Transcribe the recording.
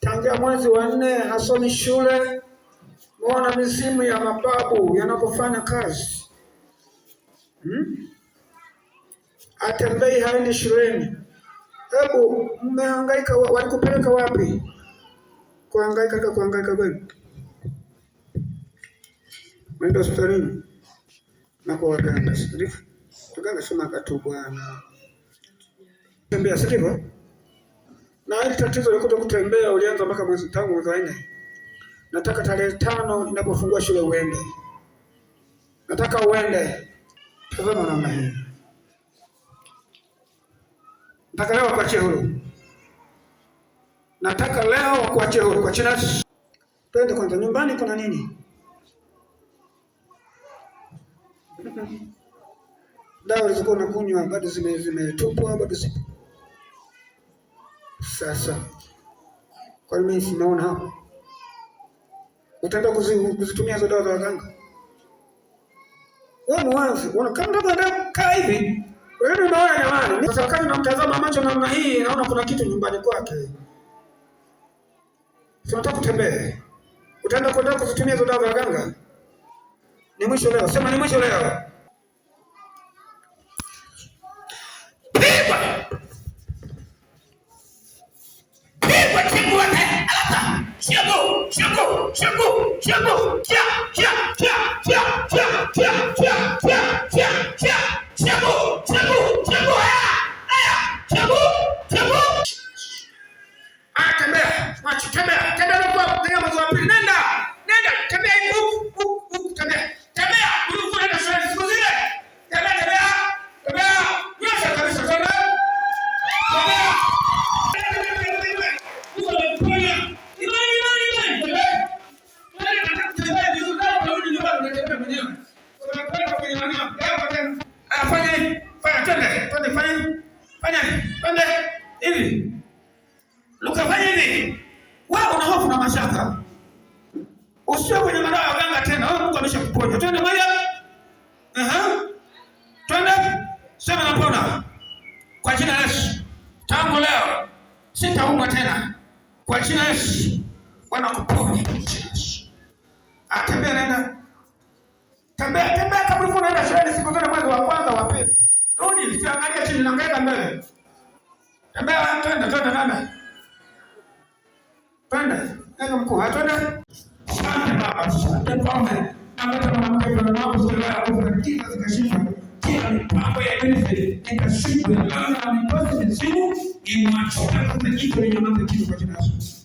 Tangia mwezi wa nne hasomi shule. Muona mizimu ya mababu yanapofanya kazi. Atembei, haendi shuleni. Hebu mmehangaika, walikupeleka wapi? Kuhangaika ka kuhangaika kwenu. Mwenda hospitalini na kwa waganga, si ndivyo? Waganga sema akatu bwana. Tembea, si ndivyo? Na hili tatizo la kutembea ulianza mpaka mwezi tangu mwezi wa nne. Nataka tarehe 5 inapofungua shule uende. Nataka uende. Tazama namna hii. Nataka leo kuachie huru. Nataka leo kuachie huru kwa jina Yesu. Twende kwanza nyumbani kuna nini? Dawa ulizokuwa unakunywa bado zimetupwa, bado zipo. Sasa kwa nini mimi sinaona hapo? Utaenda kuzitumia hizo dawa za waganga? Wewe mwanzo unaona kama mtoto kaa hivi. Wewe unaona jamani. Sasa wakati namtazama macho namna hii naona kuna kitu nyumbani kwake. Tunataka kutembea. Utaenda kwenda kuzitumia hizo dawa za waganga? Ni mwisho leo. Sema ni mwisho leo. Pigwa! Pigwa timu wote. Alaka. Shabu, shabu, shabu, shabu. Chia, chia, chia, chia, chia, chia, chia, chia, chia, chia. Shabu, shabu, shabu. Haya, haya. Shabu, shabu. Ah, tembea. Macho, tembea. Tembea na kwa tembea mwezi wa pili. Nenda. Nenda, tembea hivi huku, huku, huku, tembea. Tembea, huku nenda shule siku zile. Tembea, tembea. Tembea. Nyosha kabisa, tembea. Tembea. Mungu amekuponya. Imani, imani, imani. Tembea. Tembea, nataka kutembea vizuri. Kama unarudi nyumbani unatembea mwenyewe. Unakwenda kwenye nani? Hapo tena. Ah, fanya hivi. Fanya, twende. Twende, fanya hivi. Fanya hivi. Twende. Hivi. Luka, fanya hivi. Wewe una hofu na mashaka. Usiwe kwenye madawa ya waganga tena. Wewe Mungu ameshakuponya. Twende Maria. Aha. Twende. Sema napona. Kwa jina la Yesu. Tangu leo sitaumwa tena. Kwa jina la Yesu. Bwana kuponya. Kwa jina la Yesu. Atembea nenda. Tembea, tembea kama ulivyo unaenda shuleni siku zote mwezi wa kwanza wa pili. Rudi, usiangalie chini, angalia mbele. Tembea, twende, twende, twende. Twende. Nenda mkuu, twende. Asante Baba, asante Mfalme. Naleta mwanamke kwa wako sura yako kwa kila zikashindwa. Kila mipango ya ibilisi ikashindwa. Laana na mikosi mizimu imwachie kwa jicho linyamaze kitu kwa jina la Yesu.